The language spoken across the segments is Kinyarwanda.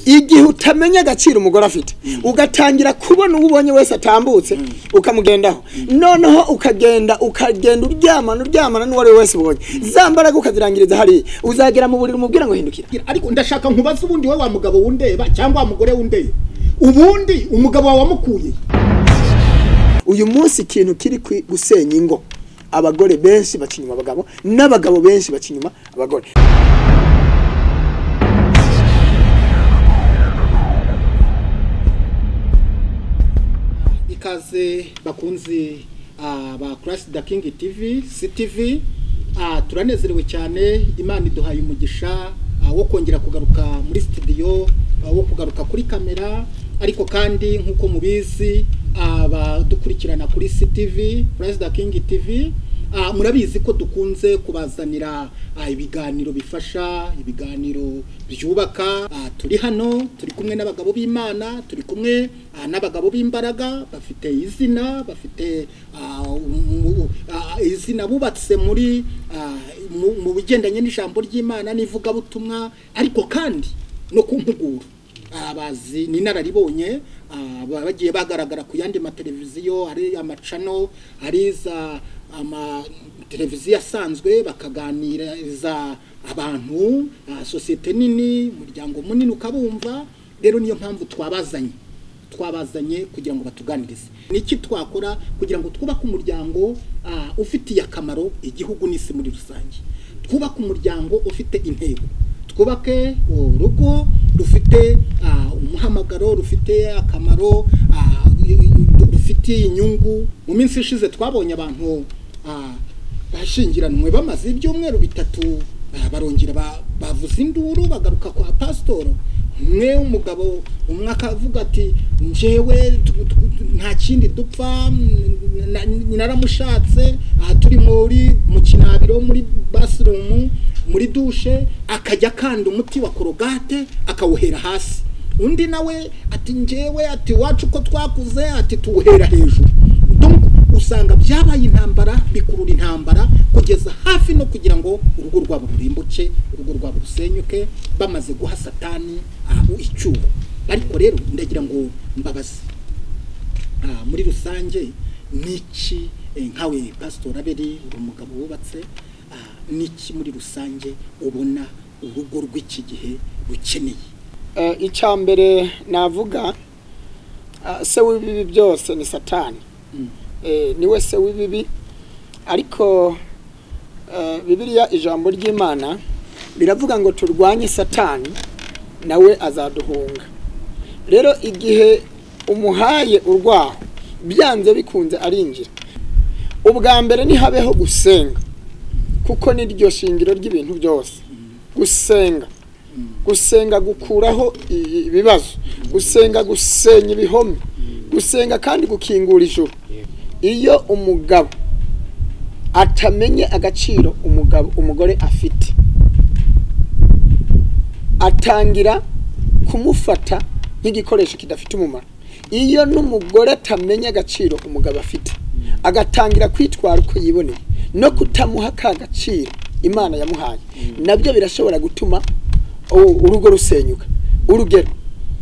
Igihe utamenya agaciro umugore afite, ugatangira kubona uwo ubonye wese atambutse ukamugendaho, noneho ukagenda uryamana n'uwo ari we wese ubonye, za mbaraga ukazirangiriza hariya, uzagera mu buriri umubwira ngo hindukira. Ariko ndashaka nkubaze, ubundi we wa mugabo wundeba cyangwa wa mugore wundeba, ubundi umugabo wawe wamukuye? Uyu munsi ikintu kiri gusenya ingo, abagore benshi baca inyuma abagabo, n'abagabo benshi baca inyuma abagore. Ikaze bakunzi ba Christ the King TV, CTV, turanezerewe cyane. Imana iduhaye umugisha wo kongera kugaruka muri studio, wo kugaruka kuri kamera. Ariko kandi nkuko mubizi, abadukurikirana kuri CTV, Christ the King TV, murabizi ko dukunze kubazanira ibiganiro bifasha, ibiganiro byubaka. Turi hano turi kumwe n'abagabo b'Imana, turi kumwe n'abagabo b'imbaraga, bafite izina, bafite izina bubatse muri mu bigendanye n'ijambo ry'Imana n'ivugabutumwa, ariko kandi no ku mpuguro. Abazi ni inararibonye, bagiye bagaragara ku yandi mateleviziyo, ari amacano, ari za amateleviziyo asanzwe, bakaganiriza abantu, sosiyete nini, umuryango munini ukabumva. Rero niyo mpamvu twabazanye kugira ngo batuganirize niki twakora kugira ngo twubake umuryango ufitiye akamaro igihugu n'isi muri rusange, twubake umuryango ufite intego, twubake urugo rufite umuhamagaro, rufite akamaro, rufite inyungu. Mu minsi ishize twabonye abantu bashyingiranwe bamaze ibyumweru bitatu, barongera bavuza induru, bagaruka kwa pasitoro. Umwe umugabo umwe akavuga ati njyewe nta kindi dupfa, naramushatse, aha turi muri mu kinabiro, muri bathroom, muri dushe, akajya akanda umuti wa korogate akawuhera hasi. Undi nawe ati njyewe, ati wacu uko twakuze, ati tuwuhera hejuru. Donc usanga byabaye intambara, bikurura intambara kugeza hafi no kugira ngo urugo rwabo rurimbuke, urugo rwabo rusenyuke, bamaze guha Satani icyuho. Ariko rero ndagira ngo mbabaze, muri rusange niki nkawe Pastor Abeli, uri umugabo wubatse, niki muri rusange ubona urugo rw'iki gihe rukeneye? Icya mbere navuga, se w'ibibi byose ni Satani. Niwe se w'ibibi. Ariko Bibiliya, ijambo ry'Imana biravuga ngo turwanye Satani nawe azaduhunga. Rero igihe umuhaye urwaho, byanze bikunze arinjira. Ubwa mbere ni habeho gusenga, kuko niryo shingiro ry'ibintu byose. Gusenga gukuraho ibibazo, gusenga gusenya ibihome, gusenga kandi gukingura ijuru. Iyo umugabo atamenye agaciro umugabo umugore afite, atangira kumufata nk'igikoresho kidafite umumaro. Iyo n'umugore atamenye agaciro umugabo afite, agatangira kwitwara uko yiboneye no kutamuha ka gaciro Imana yamuhaye, nabyo birashobora gutuma urugo rusenyuka. Urugero,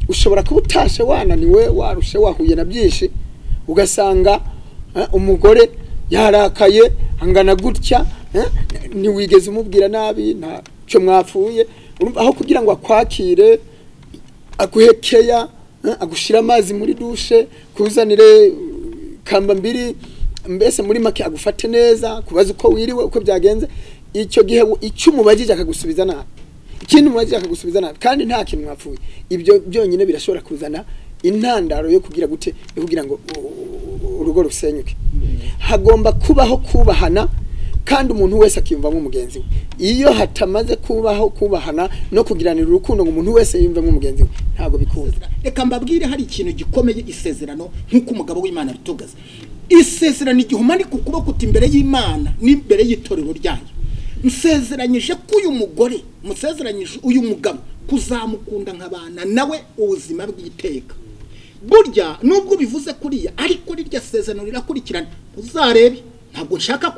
ushobora kuba utashe wananiwe, warushe, wahuye na byinshi, ugasanga umugore yarakaye angana gutya, ntiwigeze umubwira nabi, ntacyo mwapfuye. Aho kugira ngo akwakire, aguhekeya, agushira amazi muri dushe, kuzanire kamba mbiri, mbese muri make agufate neza, kubaza uko wiriwe, uko byagenze. Icyo gihe icyo umubajije akagusubiza nabi, ikindi umubajije akagusubiza nabi, kandi nta kintu mwapfuye. Ibyo byonyine birashobora kuzana intandaro yo kugira gute, yo kugira ngo urugo rusenyuke. Hagomba kubaho kubahana, kandi umuntu wese akiyumvamo mugenzi we. Iyo hatamaze kubaho kubahana no kugiranira urukundo ngo umuntu wese yiyumvemo mugenzi we, ntabwo bikunda. Reka mbabwire, hari ikintu gikomeye isezerano, nkuko umugabo w'Imana bitugaza. Isezerano igihe umanika ukuboko uti imbere y'Imana n'imbere y'itorero ryayo, nsezeranyije ko uyu mugore, musezeranyije uyu mugabo kuzamukunda nk'abana nawe ubuzima bw'iteka. Burya nubwo bivuze kuriya, ariko rirya sezerano rirakurikirana. Uzarebe, ntabwo nshaka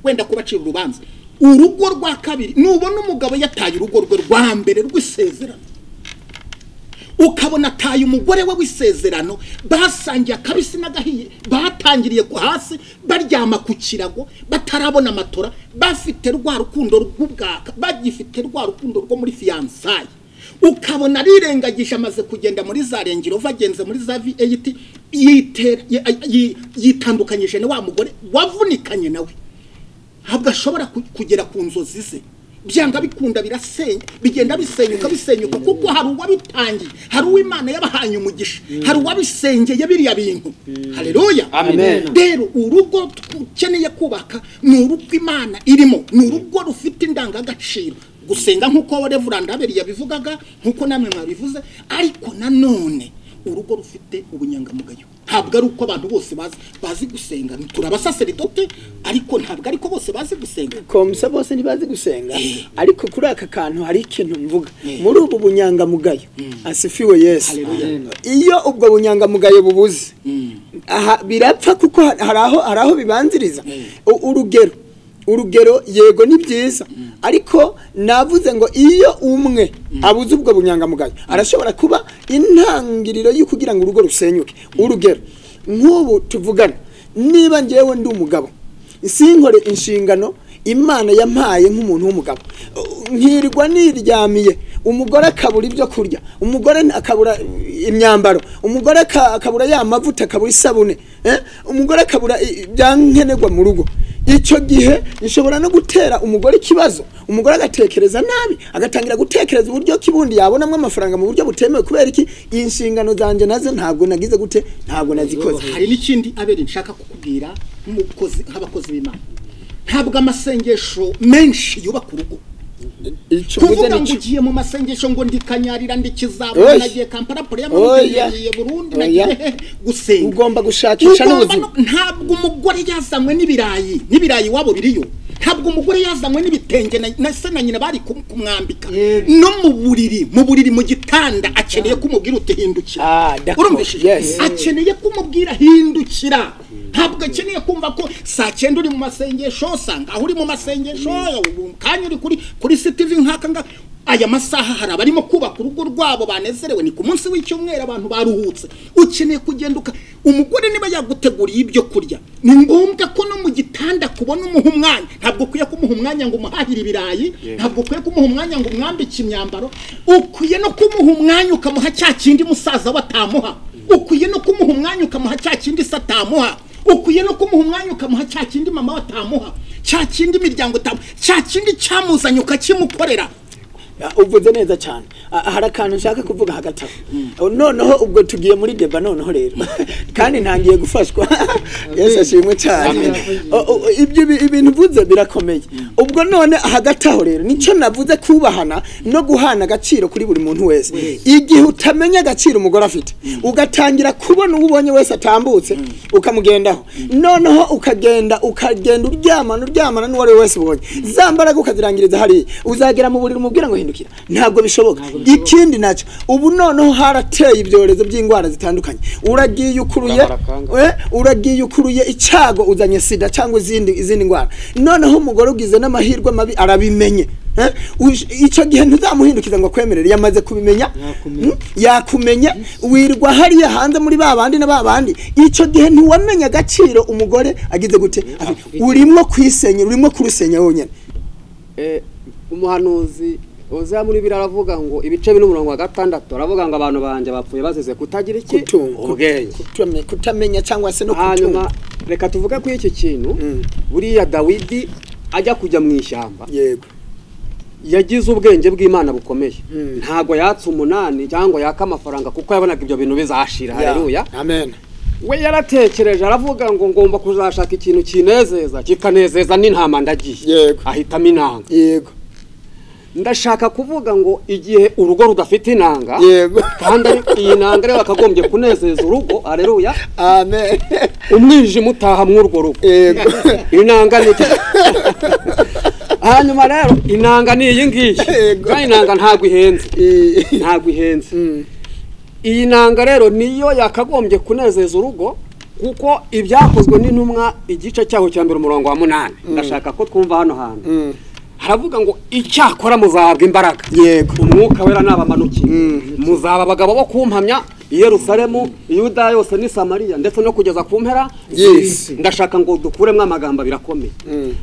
wenda kubacira urubanza. Urugo rwa kabiri, nubona umugabo yataye urugo rwe rwa mbere rw'isezerano, Ukabona ataye umugore we w'isezerano, basangiye akabisi n'agahiye, batangiriye ku hasi, baryama ku kirago, batarabona amatora, bafite rwa rukundo rw'ubwaka, bagifite rwa rukundo rwo muri fiançailles. Ukabona arirengagije, amaze kugenda muri za Range Rover, agenze muri za V8, yitandukanyije na wa mugore wavunikanye nawe. Ntabwo ashobora kugera ku nzozi ze. Byanga bikunda birasenya, bigenda bisenyuka bisenyuka, kuko hari uwabitangiye, hari uw'Imana yabahanye umugisha, hari uwabisengeye biriya bintu. Haleluya. Amen. Rero urugo ukeneye kubaka ni urugo Imana irimo, ni urugo rufite indangagaciro. Gusenga nk'uko Reverend Abeli yabivugaga, nk'uko namwe mwabivuze, ariko nanone urugo rufite ubunyangamugayo. Ntabwo ari uko abantu bose bazi gusenga, turabasaseridoti, ariko ntabwo ariko bose bazi gusenga. Komsa bose ntibazi gusenga, ariko kuri aka kantu hari ikintu mvuga muri ubu bunyangamugayo. Asifiwe Yesu. Iyo ubwo bunyangamugayo bubuze, aha birapfa, kuko hari aho bibanziriza. Urugero yego ni byiza, ariko navuze ngo iyo umwe abuze ubwo bunyangamugayo arashobora kuba intangiriro yo kugira ngo urugo rusenyuke. Urugero nk'ubu tuvugana, niba ngewe ndi umugabo sinkore inshingano Imana yampaye nk'umuntu w'umugabo, nkirirwa niryamiye, umugore akabura ibyo kurya, umugore akabura imyambaro, umugore akabura ya mavuta, akabura isabune, umugore akabura ibyankenerwa mu rugo. Icyo gihe nshobora no gutera umugore ikibazo, umugore agatekereza nabi, agatangira gutekereza uburyo kibundi yabonamwe amafaranga mu buryo butemewe. Kubera iki? Inshingano zanje nazo ntabwo nagize gute, ntabwo nazikoze. Hari n'ikindi Abeli nshaka kukubwira nk'umukozi, nk'abakozi b'Imana. Ntabwo amasengesho menshi yubaka urugo. Kuvuga ngo ugiye mu masengesho ngo ndikanyarira ndikizabona, nagiye Kampala pole y'amabuye Burundi, nagiye gusenga. Ugomba gushakisha n'ubuzima. Ntabwo umugore yazanywe n'ibirayi, n'ibirayi wabo biriyo. Ntabwo umugore yazanywe n'ibitenge na se na nyina bari kumwambika. No mu buriri, mu buriri mu gitanda akeneye kumubwira uti hindukira. Urumvishije? Akeneye kumubwira hindukira. Ntabwo akeneye kumva ko saa 9 uri mu masengesho, sanga aho uri mu masengesho, kanya uri kuri CTV nkaka nga. Aya masaha hari abarimo kubaka urugo rwabo banezerewe, ni ku munsi w'icyumweru abantu baruhutse. Ukeneye kugenduka. Umugore niba yaguteguriye ibyo kurya, ni ngombwa ko no mu gitanda kubona umuha umwanya. Ntabwo ukwiye kumuha umwanya ngo umuhahire ibirayi, ntabwo ukwiye kumuha umwanya ngo umwambike imyambaro, ukwiye no kumuha umwanya ukamuha cya kindi musaza we atamuha, ukwiye no kumuha umwanya ukamuha cya kindi se atamuha, ukwiye no kumuha umwanya ukamuha cya kindi mama we atamuha, cya kindi imiryango itamuha, cya kindi cyamuzanye ukakimukorera. Uvuze neza cyane. Hari akantu nshaka kuvuga hagati aho. Noneho ubwo tugiye muri deba noneho rero, kandi ntangiye gufashwa. Yesu ashimwe cyane. Ibyo ibintu uvuze birakomeye. Ubwo none hagati aho rero nicyo navuze, kubahana no guhana agaciro kuri buri muntu wese. Igihe utamenya agaciro umugore afite, ugatangira kubona uwo ubonye wese atambutse ukamugendaho, noneho ukagenda uryamana n'uwo ari we wese ubonye, za mbaraga ukazirangiriza hariya, uzagera mu buriri umubwira ngo hindukira. Ntabwo bishoboka. Ikindi nacyo, ubu noneho harateye ibyorezo by'indwara zitandukanye. Uragiye ukuruye icyago, uzanye sida cyangwa izindi ndwara. Noneho umugore ugize n'amahirwe mabi arabimenye, icyo gihe ntuzamuhindukiza ngo akwemerere, yamaze kubimenya, yakumenya. Wirwa hariya hanze muri babandi na babandi. Icyo gihe ntiwamenya agaciro umugore agize gute, urimo kwisenya, urimo kurusenya wonyine. Umuhanuzi Oza muri bibiri aravuga ngo ibice 2:6 aravuga ngo abantu banje bapfuye bazize kutagira iki ubwenge, kutamenya cyangwa se no kutumva. Reka tuvuge ko iki kintu buriya Dawidi ajya kujya mu ishyamba, yego, yagize ubwenge bw'Imana bukomeye. Ntago yatse 8 cyangwa yaka amafaranga kuko yabonaga ibyo bintu bizashira. Haleluya, amen. We yaratekereje aravuga ngo ngomba kuzashaka ikintu kinezeza kikanezeza n'intama ndagiye, ahitamo inanga. Yego, ndashaka kuvuga ngo igihe urugo rudafite inanga, yego, kandi iyi nanga rero bakagombye kunezeza urugo. Haleluya, amen. Umwijima utaha mw'urwo rugo. Yego, inanga ni hanyuma rero inanga ni iyi ngiyi, kandi inanga ntabwo ihenze, ntabwo ihenze. Iyi nanga rero niyo yakagombye kunezeza urugo, kuko ibyakozwe n'intumwa igice cyaho cya 1:8 ndashaka ko twumva hano hantu. Haravuga ngo icyakora muzahabwa imbaraga. Yego. Umwuka wera nabamanukiye. Muzaba abagabo bo kumpamya i Yerusalemu, i Yudaya yose ni Samariya ndetse no kugeza ku mpera y'isi. Ndashaka ngo dukuremo amagambo birakomeye.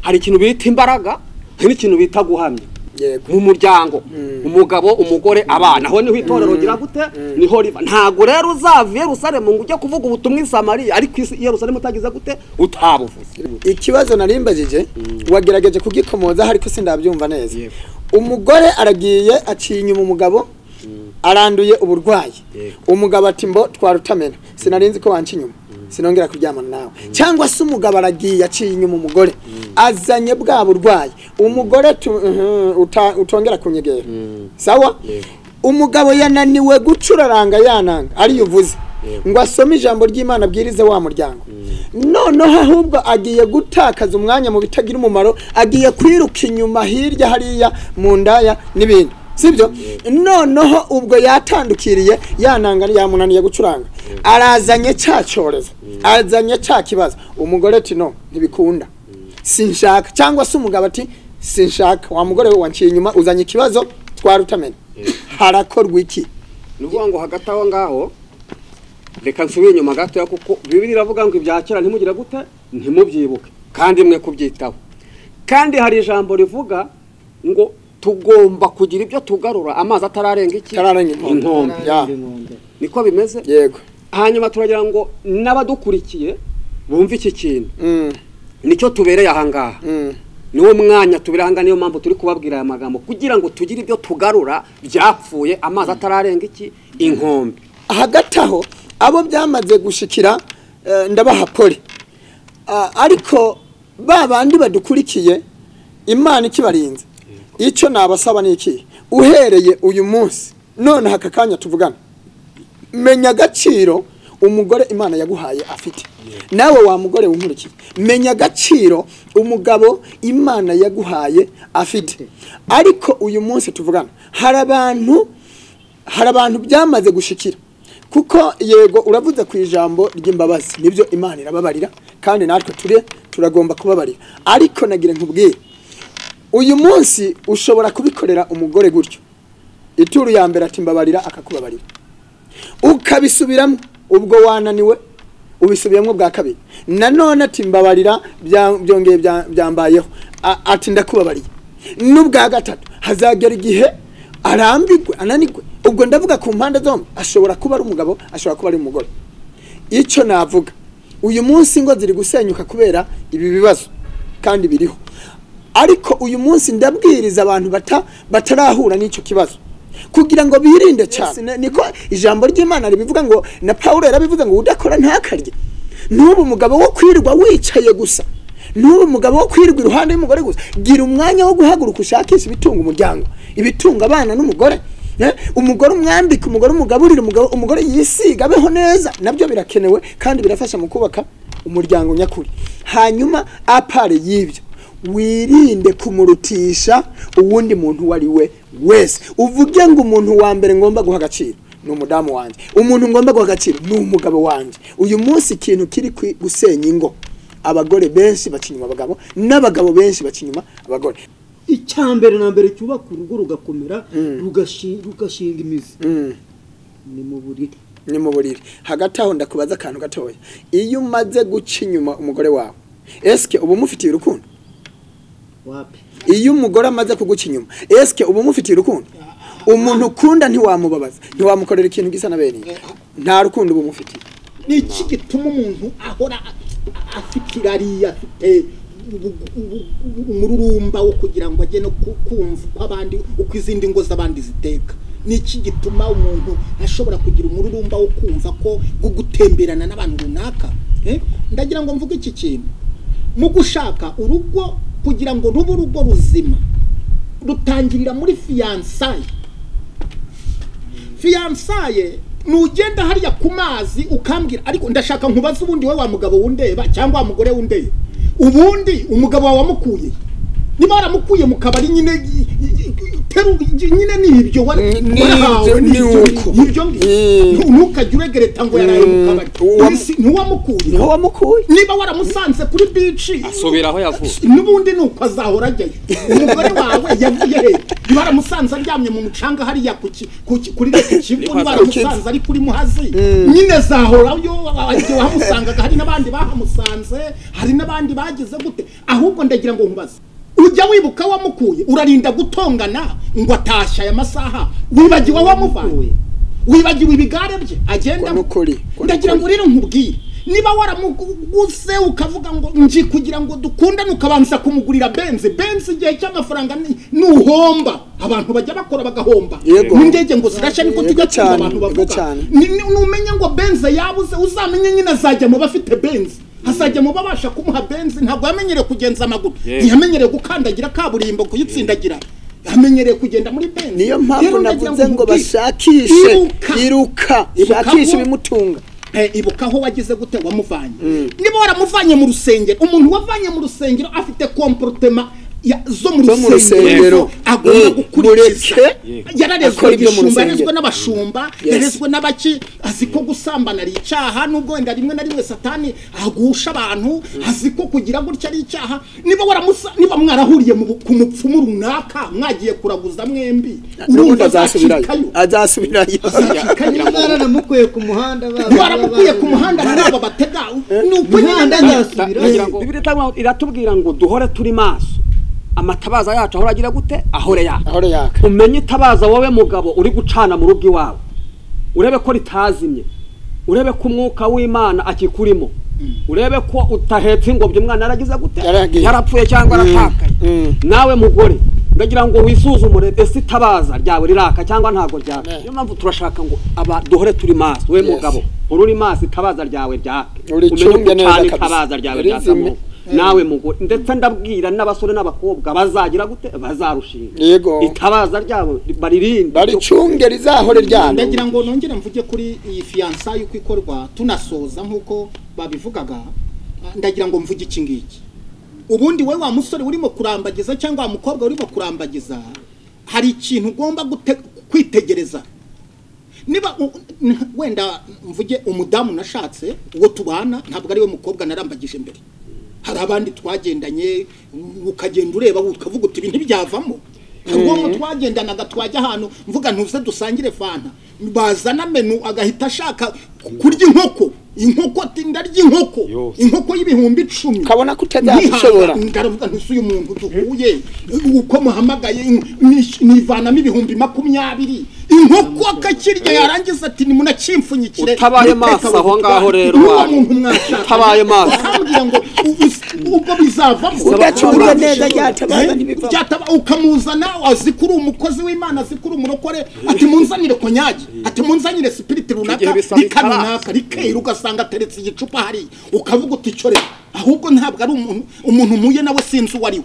Hari ikintu bita imbaraga, hari n'ikintu bita guhamya. Yego. Mu muryango, umugabo, umugore, abana, aho niho itorero gira gute, niho riva. Ntago rero uzava i Yerusalemu ngo ujye kuvuga ubutumwa i Samariya, ariko i Yerusalemu utagize gute, utabuvuze. Ikibazo narimbagije wagerageje kugikomoza ariko sindabyumva neza. Umugore aragiye aciye inyuma umugabo, aranduye uburwayi. Umugabo ati mbo twarutamena, sinarinzi ko wanca inyuma, sinongera kuryamana nawe. Cyangwa se umugabo aragiye aciye inyuma umugore, azanye bwa burwayi, umugore utongera kunyegera. Sawa? Umugabo yananiwe gucuraranga yananga ariyo uvuze ngo asome ijambo ry'Imana abwirize wa muryango. Noneho ahubwo agiye gutakaza umwanya mu bitagira umumaro, agiye kwiruka inyuma hirya hariya mu ndaya n'ibindi. Sibyo? Noneho ubwo yatandukiriye yananga yamunaniye gucuranga, arazanye cya cyorezo, azanye cya kibazo. Umugore ati no ntibikunda, sinshaka. Cyangwa se umugabo ati sinshaka, wa mugore we wanciye inyuma uzanye ikibazo twarutamena. Harakorwa iki? Ni ukuvuga ngo hagati aho ngaho reka nsubire inyuma gatoya, kuko Bibiliya iravuga ngo ibya kera ntimugira gute, ntimubyibuke kandi mwe kubyitaho. Kandi hari ijambo rivuga ngo tugomba kugira ibyo tugarura amazi atararenga iki, inkombe. Niko bimeze. Yego. Hanyuma turagira ngo n'abadukurikiye bumve iki kintu. Nicyo tubereye aha ngaha. Niwo mwanya tubereye aha ngaha, niyo mpamvu turi kubabwira aya magambo kugira ngo tugire ibyo tugarura byapfuye amazi atararenga iki, inkombe. Hagati aho abo byamaze gushikira ndabaha pole, ariko ba bandi badukurikiye Imana ikibarinze, icyo nabasaba ni iki? Uhereye uyu munsi none haka kanya tuvugana, menya agaciro umugore Imana yaguhaye afite. Nawe wa mugore unkurikiye, menya agaciro umugabo Imana yaguhaye afite. Ariko uyu munsi tuvugana hari abantu byamaze gushikira. Kuko yego uravuze ku ijambo ry'imbabazi, nibyo Imana irababarira kandi natwe turagomba kubabarira. Ariko nagira nkubwire, uyu munsi ushobora kubikorera umugore gutyo, ituru ya mbere ati mbabarira, akakubabarira, ukabisubiramo ubwo wananiwe, ubisubiyemo bwa kabiri, nanone ati mbabarira byongeye byambayeho, ati ndakubabariye, n'ubwa gatatu. Hazagera igihe arambirwe, ananirwe. Ubwo ndavuga ku mpande zombi, ashobora kuba ari umugabo, ashobora kuba ari umugore. Icyo navuga, uyu munsi ngo ziri gusenyuka kubera ibi bibazo kandi biriho. Ariko uyu munsi ndabwiriza abantu batarahura n'icyo kibazo kugira ngo birinde cyane. Niko ijambo ry'Imana ribivuga, ngo na Paulo yarabivuze ngo udakora ntakarye. N'ubu umugabo wo kwirwa wicaye gusa, n'ubu umugabo wo kwirwa iruhande y'umugore gusa, gira umwanya wo guhaguruka ushakisha ibitunga umuryango, ibitunga abana n'umugore. Umugore umwambika, umugore umugaburira, umugore yisiga abeho neza, nabyo birakenewe kandi birafasha mu kubaka umuryango nyakuri. Hanyuma apare y'ibyo, wirinde kumurutisha uwundi muntu wari we wese. Uvuge ngo umuntu wa mbere ngomba guha agaciro ni umudamu wanjye, umuntu ngomba guha agaciro ni umugabo wanjye. Uyu munsi ikintu kiri gusenya ingo, abagore benshi bacinyuma abagabo n'abagabo benshi bacinyuma abagore. Icyambere na mbere cyubaka urugo rugakomera, rugashinga imizi, ni mu buriri. Ni mu buriri. Hagati aho ndakubaza akantu gatoya, iyo umaze guca inyuma umugore wawe, eske uba umufitiye urukundo? Wapi. Iyo umugore amaze kuguca inyuma, eske uba umufitiye urukundo? Umuntu ukunda ntiwamubabaza, ntiwamukorera ikintu gisa na bene, nta rukundo uba umufitiye. Ni iki gituma umuntu ahora afite irari, afite umururumba wo kugira ngo ajye no kumva uko abandi, uko izindi ngo z'abandi ziteka? Ni iki gituma umuntu ashobora kugira umururumba wo kumva ko gutemberana n'abantu runaka? Ndagira ngo mvuge iki kintu, mu gushaka urugo kugira ngo rube urugo ruzima, rutangirira muri fiyansaye. Fiyansaye nugenda hariya ku mazi ukambwira, ariko ndashaka nkubaze ubundi we wa mugabo wundeba cyangwa wa mugore wundeba, ubundi umugabo wawe wamukuye? Niba waramukuye mu kabari nyine Nyine ni ibyo warahawe n'ibyo ntukajye uregereta ngo yaraye mu kabari ntiwamukuye niba waramusanze kuri bici asubira aho yavuye n'ubundi nuko azahora ajyayo. Umugore wawe yavuye he? Baramusanze aryamye mu mucanga hariya kuri reka Kivu, baramusanze ari kuri Muhazi, nyine zahorayo wahamusangaga. Hari n'abandi bahamusanze, hari n'abandi bagize gute. Ahubwo ndagira ngo nkubaze, ujya wibuka wamukuye? Urarinda gutongana ngo atashye aya masaha, wibagiwe wamuvaye, wibagiwe ibigare bye agenda. Ndagira ngo rero nkubwire, niba waramuguze ukavuga ngo nji kugira ngo dukundane, ukabanza kumugurira benzi igihe cy'amafaranga nuhomba. Abantu bajya bakora bagahomba n'indege ngo zirashya, niko tujya twumva abantu bavuga. Numenye ngo benzi yabuze, uzamenye nyine azajya mu bafite benzi, azajya mu babasha kumuha benzi. Ntabwo yamenyereye kugenza amaguru, ntiyamenyereye gukandagira kaburimbo, kuyitsindagira, yamenyereye kugenda muri benzi. Niyo mpamvu navuze ngo bashakishe, iruka shakishe ibimutunga. Ibuka aho wagize gute wamuvanye. Niba waramuvanye mu rusengero, umuntu wavanye mu rusengero afite comportement zo mu rusengero agomba gukurikiza. Yararezwe igishumba, yarezwe n'abashumba, yarezwe n'abaki, azi ko gusambana ari icyaha, nubwo wenda rimwe na rimwe Satani agusha abantu, azi ko kugira gutya ari icyaha. Niba niba mwarahuriye ku mupfumu runaka, mwagiye kuraguza mwembi, urumva azasubirayo. Baramukuye ku muhanda, baramukuye ku muhanda nabo batega nuko nyine azasubirayo. Bibiliya iratubwira ngo duhore turi maso, amatabaza yacu ahora agira gute? Ahore yaka. Umenye itabaza wowe mugabo uri gucana mu rugo iwawe, urebe ko ritazimye, urebe ko umwuka w'Imana akikurimo, urebe ko utahetse ingobyi umwana yaragize gute, yarapfuye cyangwa aratakaye. Nawe mugore ndagira ngo wisuzumure, ese itabaza ryawe riraka cyangwa ntago ryaka? Niyo mpamvu turashaka ngo aba duhore turi maso. We mugabo uri maso, itabaza ryawe ryake, umenye gucana itabaza ryawe ryaka. Nawe mugore, ndetse ndabwira n'abasore n'abakobwa bazagira gute, bazarushinga itabaza ryabo baririnde, baricunge rizahore ryana. Ndagira ngo nongere mvuge kuri iyi fiançailles uko ikorwa, tunasoza nkuko babivugaga. Ndagira ngo mvuge iki ngiki. Ubundi we wa musore urimo kurambagiza cyangwa wa mukobwa urimo kurambagiza, hari ikintu ugomba kwitegereza. Niba wenda mvuge umudamu nashatse uwo tubana, ntabwo ari we mukobwa narambagije mbere. Hari abandi twagendanye, ukagenda ureba ukavuga uti ibi ntibyavamo. Hari uwo twagendanaga twajya ahantu mvuga ntuze dusangire fanta, bazana menu agahita ashaka kurya inkoko, inkoko ati ndarya inkoko, inkoko y'10,000, kabona ko utazabishobora. Ndavuga nti uyu muntu duhuye uko muhamagaye nivanamo 20,000, inkoko akakirya yarangiza ati nimunakimfunyikire. Utabaye maso aho ngaho rero, utabaye maso akambwira ngo ubwo bizavamo udacunga neza ryatabaza ntibivamo. Ukamuzana azi kuri umukozi w'Imana, azi kuri umurokore, ati munzanire konyagi, ati munzanire spirit runaka, rikanunaka rikera, ugasanga ateretse igicupa hari, ukavuga uti cyo rero ahubwo ntabwo ari umuntu muye nawe sinzi uwo ari we.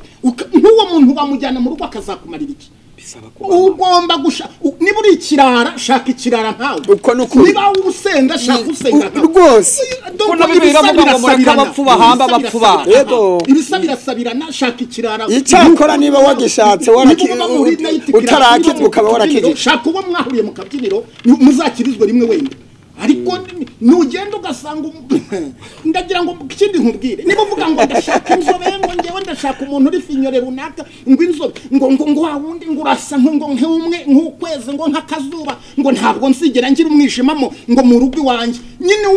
Nk'uwo muntu wamujyana mu rugo akazakumarira iki? Ugomba gusha, niba uri ikirara shaka ikirara nkawe, niba usenga shaka usenga nkawe rwose. Ibisa birasabirana, shaka ikirara. Icyakora niba wagishatse utarakizwa ukaba warakijije, shaka uwo mwahuriye mu kabyiniro muzakirizwe rimwe wenda. Ariko nugenda ugasanga ndagira ngo ikindi nkubwire, niba uvuga ngo ndashaka inzobe, ngo ngewe ndashaka umuntu uri finyore runaka, ngo inzobe ngo ngo ngo wundi ngo urasa ngo nk'umwe nk'ukwezi ngo nk'akazuba, ngo ntabwo nzigera ngira umwijima ngo mu rugo iwanjye. Nyine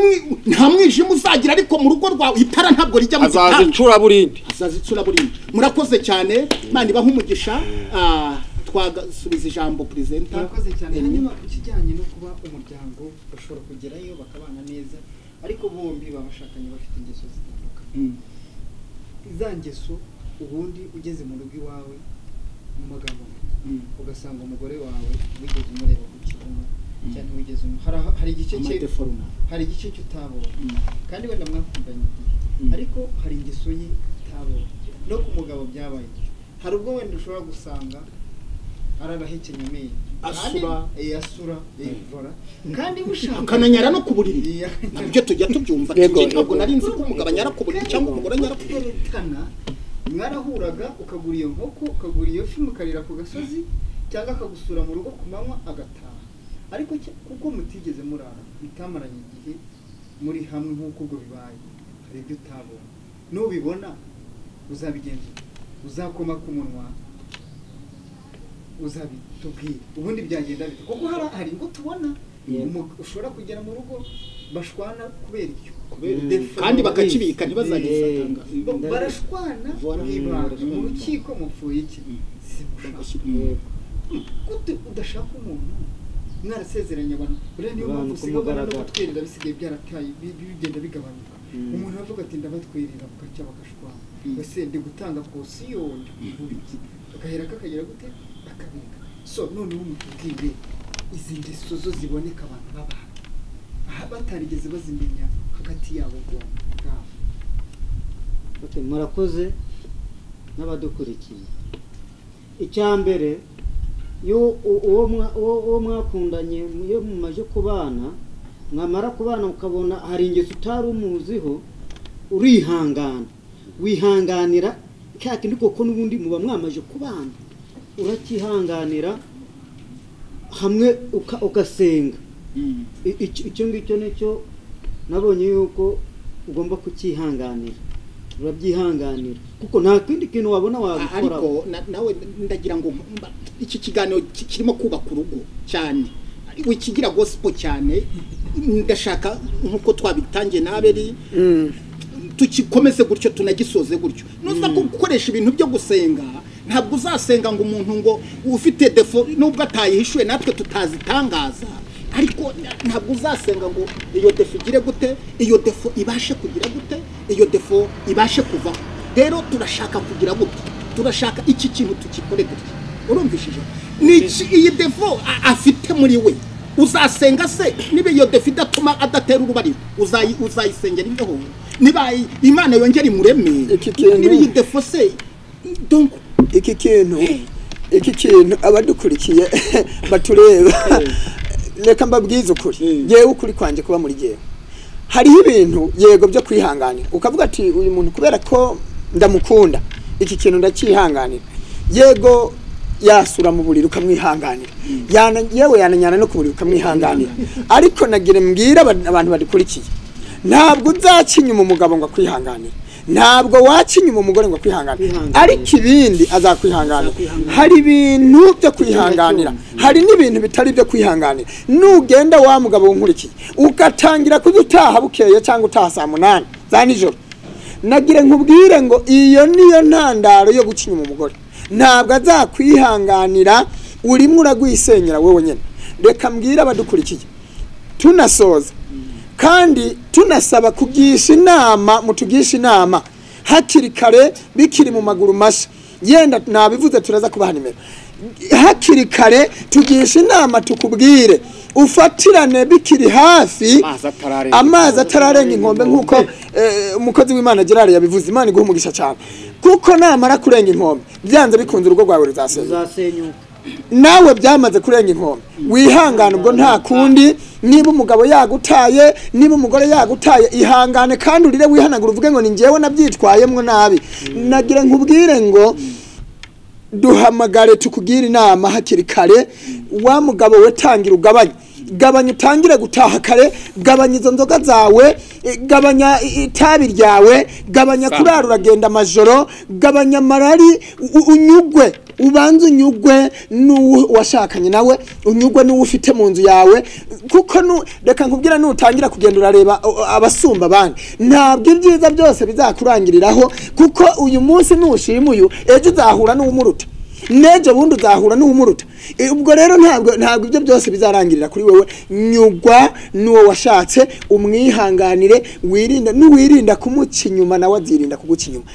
nta mwijima uzagira, ariko mu rugo rwawe itara ntabwo rijya mu gitanda, azaza icuraburindi. Murakoze cyane, Imana ibahe umugisha. Twagasubiza ijambo presenter. Murakoze cyane. Hanyuma ku kijyanye no kuba umuryango bashobora kugerayo bakabana neza, ariko bombi babashakanye bafite ingeso zitandukanye. Iza ngeso ubundi ugeze mu rugo iwawe mu magambo ugasanga umugore wawe wigeze umureba ku kibuno cyane, wigeze hari igice cye, hari igice cy'utabonye, kandi wenda mwakundanye igihe, ariko hari ingeso ye utabonye. No ku mugabo byabaye, hari ubwo wenda ushobora gusanga ararahekenya amenyo, asura asura ivora, kandi bushaka akananyara no ku buriri. Nabyo tujya tubyumva. Ntabwo nari nzi ko umugabo anyara ku buriri cyangwa umugore anyara ku buriri. Mwarahuraga ukagura iyo nkoko, ukagura iyo fi, mukarira ku gasozi, cyangwa akagusura mu rugo ku manywa agataha, ariko kuko mutigeze murara, mutamaranye igihe muri hamwe nk'uko ubwo bibaye, hari ibyo utabona. Nubibona uzabigenza, uzakoma ku munwa, uzabitubwira ubundi byagenda bite? Kuko hari ingo tubona ushobora kugera mu rugo bashwana kubera icyo, kandi bakakibika ntibazagisatanga, barashwana mu rukiko mupfuye iki? Gute udashaka umuntu mwarasezeranye abantu? Buriya niyo mpamvu usigaye no gutwerera bisigaye byarataye, bigenda bigabanuka. Umuntu avuga ati ndabatwerera, bugacya bagashwana, ese ndi gutanga kosiyo iki, agahera kakagira gute akabika. So noneho mutubwire izi ngeso zo ziboneka abantu babana aha batarigeze bazimenya hagati yabo ubwabo. Okay, murakoze n'abadukurikiye. Icya mbere, iyo uwo mwakundanye iyo mumaje kubana, mwamara kubana ukabona hari ingeso utari umuziho, urihangana, wihanganira cya kindi koko n'ubundi muba mwamaje kubana, urakihanganira hamwe ugasenga. Icyo ngicyo nicyo nabonye yuko ugomba kucyihanganira, urabyihanganira kuko nta kindi kintu wabona wabikora. Ariko nawe ndagira ngo iki kiganiro kirimo kubaka urugo cyane, wikigira gospel cyane, ndashaka nkuko twabitangiye naberi tukikomeze gutyo, tunagisoze gutyo. Nuza gukoresha ibintu byo gusenga, ntabwo uzasenga ngo umuntu ngo ufite defo nubwo atayihishuye natwe tutazitangaza, ariko ntabwo uzasenga ngo iyo defo igire gute, iyo defo ibashe kugira gute, iyo defo ibashe kuvaho. Rero turashaka kugira gute, turashaka iki kintu tukikore gutya. Urumvishije ni iyi defo afite muri we, uzasenga se niba iyo defo idatuma adatera urubariro, uzayisengera imbeho, niba Imana yongera imureme, niba iyi defo se donc iki kintu abadukurikiye batureba, reka mbabwize ukuri, yewe ukuri kwanje kuba muri jewe. Hariho ibintu yego byo kwihanganira, ukavuga ati uyu muntu kubera ko ndamukunda iki kintu ndacyihanganira. Yego yasura mu buriri ukamwihanganira, yewe yananyana no ku buriri ukamwihanganira, ariko nagire mbwira abantu badukurikiye, ntabwo uzakinyuma umugabo ngo akwihanganire, ntabwo wakinyuma umugore ngo akwihanganire, ariko ibindi azakwihanganira. Hari ibintu byo kwihanganira, hari n'ibintu bitari byo kwihanganira. Nugenda wa mugabo unkurikiye ugatangira kujya utaha bukeye cyangwa utaha saa 8 za nijoro, nagire nkubwire ngo iyo niyo ntandaro yo gukinyuma umugore. Ntabwo azakwihanganira, urimo uragwisenyera wowe nyene. Reka mbwira abadukurikiye tunasoza kandi tunasaba kugisha inama, mutugisha inama hakiri kare, bikiri mu maguru masha. Yenda nabivuze turaza kubaha nimero. Hakiri kare tugisha inama, tukubwire ufatirane bikiri hafi, amazi atararenga inkombe, nkuko umukozi w'Imana Gerard yabivuze. Imana iguhe umugisha cyane, kuko namara kurenga inkombe byanze bikunze urugo rwawe ruzasenyuka. Nawe byamaze kurenga inkombe, wihangane ubwo nta kundi. Niba umugabo yagutaye, niba umugore yagutaye, ihangane kandi urire wihanagura uvuge ngo ni njyewe nabyitwayemwo nabi. Nagira nkubwire ngo duhamagare tukugira inama hakiri kare. Wa mugabo we tangira ugabanye, gabanya utangire gutaha kare, gabanya izo nzoga zawe, gabanya itabi ryawe, gabanya kurara uragenda amajoro, gabanya amarari, unyugwe, ubanze unyugwe n'uwo washakanye nawe, unyugwe n'uwo ufite mu nzu yawe. Kuko reka nkubwira, nutangira kugenda urareba abasumba abandi, ntabwo ibyiza byose bizakurangiriraho, kuko uyu munsi nushima uyu, ejo uzahura n'uwumuruta, nejo bundi uzahura n'uwumuruta. Ubwo rero ntabwo ibyo byose bizarangirira kuri wewe. Nyugwa n'uwo washatse, umwihanganire, wirinde, n'uwirinda kumuca inyuma nawe azirinda kuguca inyuma.